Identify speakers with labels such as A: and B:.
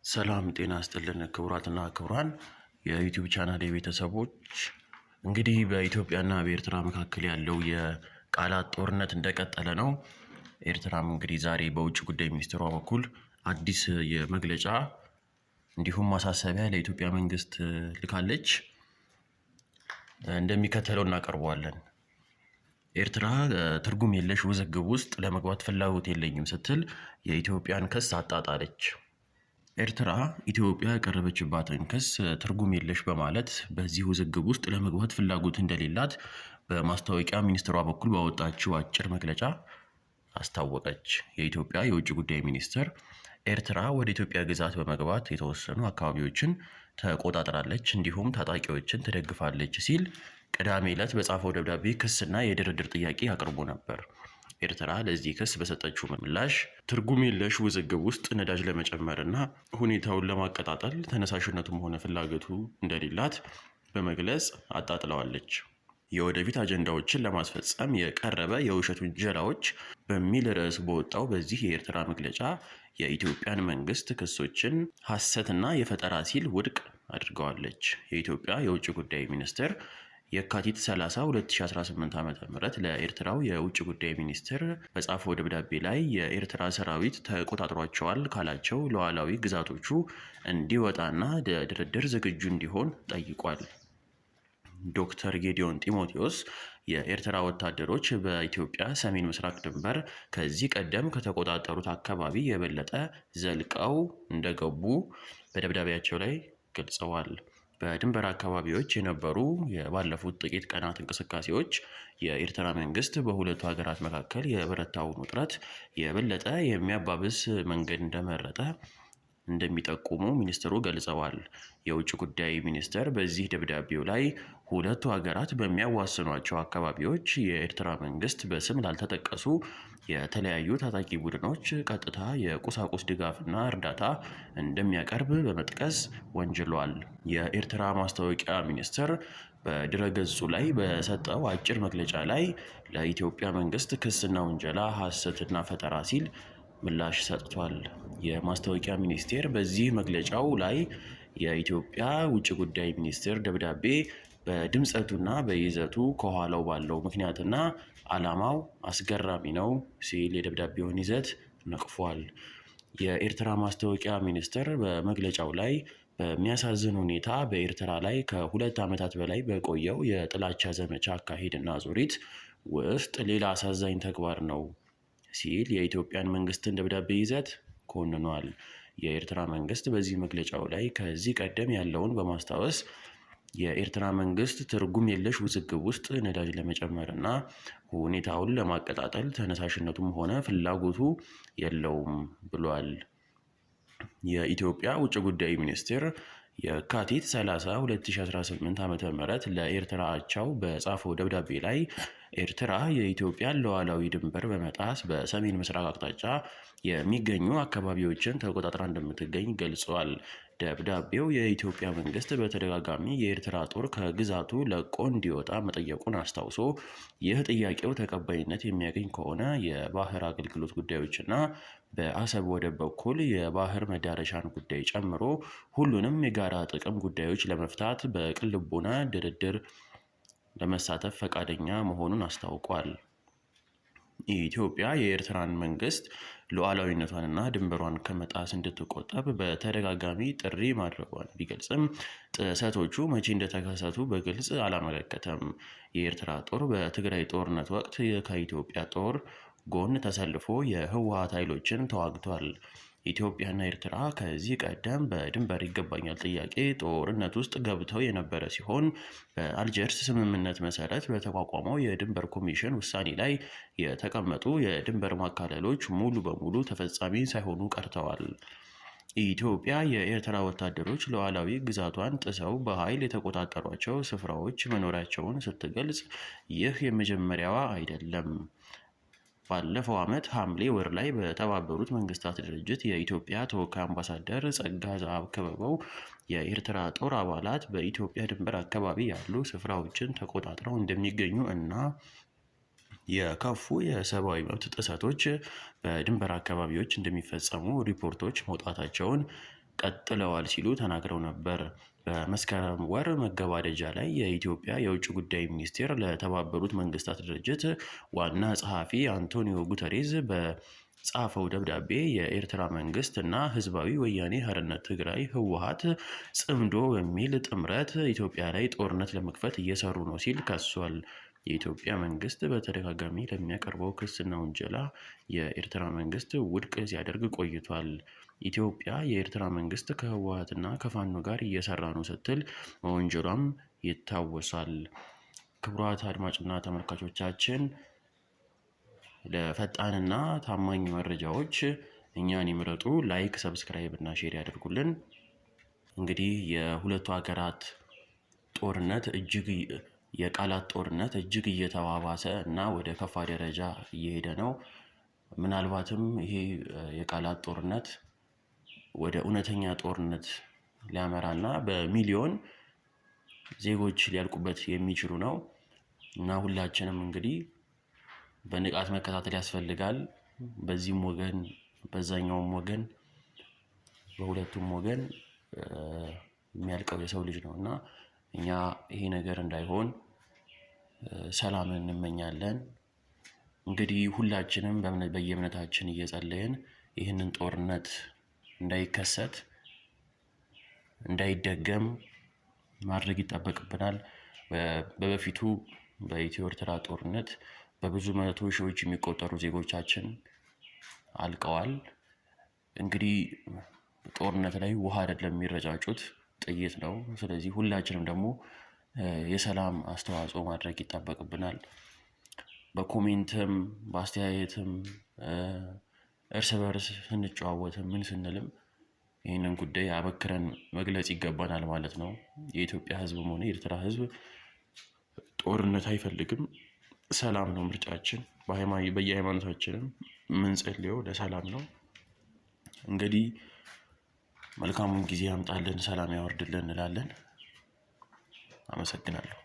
A: ሰላም ጤና ይስጥልን ክቡራትና ክቡራን የዩቲዩብ ቻናል የቤተሰቦች፣ እንግዲህ በኢትዮጵያና በኤርትራ መካከል ያለው የቃላት ጦርነት እንደቀጠለ ነው። ኤርትራም እንግዲህ ዛሬ በውጭ ጉዳይ ሚኒስትሯ በኩል አዲስ የመግለጫ እንዲሁም ማሳሰቢያ ለኢትዮጵያ መንግስት ልካለች። እንደሚከተለው እናቀርበዋለን። ኤርትራ ትርጉም የለሽ ውዝግብ ውስጥ ለመግባት ፍላጎት የለኝም ስትል የኢትዮጵያን ክስ አጣጣለች። ኤርትራ ኢትዮጵያ ያቀረበችባትን ክስ ትርጉም የለሽ በማለት በዚህ ውዝግብ ውስጥ ለመግባት ፍላጎት እንደሌላት በማስታወቂያ ሚኒስትሯ በኩል ባወጣችው አጭር መግለጫ አስታወቀች። የኢትዮጵያ የውጭ ጉዳይ ሚኒስትር ኤርትራ ወደ ኢትዮጵያ ግዛት በመግባት የተወሰኑ አካባቢዎችን ተቆጣጥራለች፣ እንዲሁም ታጣቂዎችን ትደግፋለች ሲል ቅዳሜ ዕለት በጻፈው ደብዳቤ ክስና የድርድር ጥያቄ አቅርቦ ነበር። ኤርትራ ለዚህ ክስ በሰጠችው ምላሽ ትርጉም የለሽ ውዝግብ ውስጥ ነዳጅ ለመጨመርና ሁኔታውን ለማቀጣጠል ተነሳሽነቱም ሆነ ፍላጎቱ እንደሌላት በመግለጽ አጣጥለዋለች። የወደፊት አጀንዳዎችን ለማስፈጸም የቀረበ የውሸት ውንጀላዎች በሚል ርዕስ በወጣው በዚህ የኤርትራ መግለጫ የኢትዮጵያን መንግስት ክሶችን ሐሰትና የፈጠራ ሲል ውድቅ አድርገዋለች። የኢትዮጵያ የውጭ ጉዳይ ሚኒስትር የካቲት 30 2018 ዓ.ም ለኤርትራው የውጭ ጉዳይ ሚኒስትር በጻፈው ደብዳቤ ላይ የኤርትራ ሰራዊት ተቆጣጥሯቸዋል ካላቸው ሉዓላዊ ግዛቶቹ እንዲወጣና ለድርድር ዝግጁ እንዲሆን ጠይቋል። ዶክተር ጌዲዮን ጢሞቴዎስ የኤርትራ ወታደሮች በኢትዮጵያ ሰሜን ምስራቅ ድንበር ከዚህ ቀደም ከተቆጣጠሩት አካባቢ የበለጠ ዘልቀው እንደገቡ በደብዳቤያቸው ላይ ገልጸዋል። በድንበር አካባቢዎች የነበሩ የባለፉት ጥቂት ቀናት እንቅስቃሴዎች የኤርትራ መንግስት በሁለቱ ሀገራት መካከል የበረታውን ውጥረት የበለጠ የሚያባብስ መንገድ እንደመረጠ እንደሚጠቁሙ ሚኒስትሩ ገልጸዋል። የውጭ ጉዳይ ሚኒስትር በዚህ ደብዳቤው ላይ ሁለቱ ሀገራት በሚያዋስኗቸው አካባቢዎች የኤርትራ መንግስት በስም ላልተጠቀሱ የተለያዩ ታጣቂ ቡድኖች ቀጥታ የቁሳቁስ ድጋፍና እርዳታ እንደሚያቀርብ በመጥቀስ ወንጅሏል። የኤርትራ ማስታወቂያ ሚኒስትር በድረገጹ ላይ በሰጠው አጭር መግለጫ ላይ ለኢትዮጵያ መንግስት ክስና ውንጀላ ሐሰትና ፈጠራ ሲል ምላሽ ሰጥቷል። የማስታወቂያ ሚኒስቴር በዚህ መግለጫው ላይ የኢትዮጵያ ውጭ ጉዳይ ሚኒስቴር ደብዳቤ በድምፀቱና በይዘቱ ከኋላው ባለው ምክንያትና ዓላማው አስገራሚ ነው ሲል የደብዳቤውን ይዘት ነቅፏል። የኤርትራ ማስታወቂያ ሚኒስቴር በመግለጫው ላይ በሚያሳዝን ሁኔታ በኤርትራ ላይ ከ2 ዓመታት በላይ በቆየው የጥላቻ ዘመቻ አካሄድና ዙሪት ውስጥ ሌላ አሳዛኝ ተግባር ነው ሲል የኢትዮጵያን መንግስትን ደብዳቤ ይዘት ኮንኗል። የኤርትራ መንግስት በዚህ መግለጫው ላይ ከዚህ ቀደም ያለውን በማስታወስ የኤርትራ መንግስት ትርጉም የለሽ ውዝግብ ውስጥ ነዳጅ ለመጨመርና ሁኔታውን ለማቀጣጠል ተነሳሽነቱም ሆነ ፍላጎቱ የለውም ብሏል። የኢትዮጵያ ውጭ ጉዳይ ሚኒስቴር የካቲት 30 2018 ዓ.ም ለኤርትራ አቻው በጻፈው ደብዳቤ ላይ ኤርትራ የኢትዮጵያን ሉዓላዊ ድንበር በመጣስ በሰሜን ምስራቅ አቅጣጫ የሚገኙ አካባቢዎችን ተቆጣጥራ እንደምትገኝ ገልጿል። ደብዳቤው የኢትዮጵያ መንግስት በተደጋጋሚ የኤርትራ ጦር ከግዛቱ ለቆ እንዲወጣ መጠየቁን አስታውሶ ይህ ጥያቄው ተቀባይነት የሚያገኝ ከሆነ የባህር አገልግሎት ጉዳዮችና በአሰብ ወደብ በኩል የባህር መዳረሻን ጉዳይ ጨምሮ ሁሉንም የጋራ ጥቅም ጉዳዮች ለመፍታት በቅን ልቦና ድርድር ለመሳተፍ ፈቃደኛ መሆኑን አስታውቋል። ኢትዮጵያ የኤርትራን መንግስት ሉዓላዊነቷንና ድንበሯን ከመጣስ እንድትቆጠብ በተደጋጋሚ ጥሪ ማድረጓን ቢገልጽም ጥሰቶቹ መቼ እንደተከሰቱ በግልጽ አላመለከተም። የኤርትራ ጦር በትግራይ ጦርነት ወቅት ከኢትዮጵያ ጦር ጎን ተሰልፎ የህወሓት ኃይሎችን ተዋግቷል። ኢትዮጵያና ኤርትራ ከዚህ ቀደም በድንበር ይገባኛል ጥያቄ ጦርነት ውስጥ ገብተው የነበረ ሲሆን በአልጀርስ ስምምነት መሰረት በተቋቋመው የድንበር ኮሚሽን ውሳኔ ላይ የተቀመጡ የድንበር ማካለሎች ሙሉ በሙሉ ተፈጻሚ ሳይሆኑ ቀርተዋል። ኢትዮጵያ የኤርትራ ወታደሮች ሉዓላዊ ግዛቷን ጥሰው በኃይል የተቆጣጠሯቸው ስፍራዎች መኖራቸውን ስትገልጽ ይህ የመጀመሪያዋ አይደለም። ባለፈው ዓመት ሐምሌ ወር ላይ በተባበሩት መንግስታት ድርጅት የኢትዮጵያ ተወካይ አምባሳደር ጸጋ ዘአብ ክበበው የኤርትራ ጦር አባላት በኢትዮጵያ ድንበር አካባቢ ያሉ ስፍራዎችን ተቆጣጥረው እንደሚገኙ እና የከፉ የሰብአዊ መብት ጥሰቶች በድንበር አካባቢዎች እንደሚፈጸሙ ሪፖርቶች መውጣታቸውን ቀጥለዋል ሲሉ ተናግረው ነበር። በመስከረም ወር መገባደጃ ላይ የኢትዮጵያ የውጭ ጉዳይ ሚኒስቴር ለተባበሩት መንግስታት ድርጅት ዋና ጸሐፊ አንቶኒዮ ጉተሬዝ በጻፈው ደብዳቤ የኤርትራ መንግስት እና ህዝባዊ ወያኔ ሓርነት ትግራይ ህወሓት ጽምዶ በሚል ጥምረት ኢትዮጵያ ላይ ጦርነት ለመክፈት እየሰሩ ነው ሲል ከሷል። የኢትዮጵያ መንግስት በተደጋጋሚ ለሚያቀርበው ክስና ውንጀላ የኤርትራ መንግስት ውድቅ ሲያደርግ ቆይቷል። ኢትዮጵያ የኤርትራ መንግስት ከህወሓትና ከፋኖ ጋር እየሰራ ነው ስትል መወንጀሏም ይታወሳል። ክቡራት አድማጭና ተመልካቾቻችን፣ ለፈጣንና ታማኝ መረጃዎች እኛን ይምረጡ። Like፣ subscribe እና share ያደርጉልን። እንግዲህ የሁለቱ ሀገራት ጦርነት እጅግ የቃላት ጦርነት እጅግ እየተባባሰ እና ወደ ከፋ ደረጃ እየሄደ ነው። ምናልባትም ይሄ የቃላት ጦርነት ወደ እውነተኛ ጦርነት ሊያመራና በሚሊዮን ዜጎች ሊያልቁበት የሚችሉ ነው፣ እና ሁላችንም እንግዲህ በንቃት መከታተል ያስፈልጋል። በዚህም ወገን በዛኛውም ወገን በሁለቱም ወገን የሚያልቀው የሰው ልጅ ነው፣ እና እኛ ይሄ ነገር እንዳይሆን ሰላምን እንመኛለን። እንግዲህ ሁላችንም በየእምነታችን እየጸለይን ይህንን ጦርነት እንዳይከሰት፣ እንዳይደገም ማድረግ ይጠበቅብናል። በበፊቱ በኢትዮ ኤርትራ ጦርነት በብዙ መቶ ሺዎች የሚቆጠሩ ዜጎቻችን አልቀዋል። እንግዲህ ጦርነት ላይ ውሃ አይደለም የሚረጫጩት፣ ጥይት ነው። ስለዚህ ሁላችንም ደግሞ የሰላም አስተዋጽኦ ማድረግ ይጠበቅብናል። በ comment ም በአስተያየትም እርስ በርስ ስንጨዋወትም ምን ስንልም ይህንን ጉዳይ አበክረን መግለጽ ይገባናል ማለት ነው። የኢትዮጵያ ሕዝብም ሆነ የኤርትራ ሕዝብ ጦርነት አይፈልግም። ሰላም ነው ምርጫችን። በየሃይማኖታችንም የምንጸልየው ለሰላም ነው። እንግዲህ መልካሙን ጊዜ ያምጣልን፣ ሰላም ያወርድልን እንላለን። አመሰግናለሁ።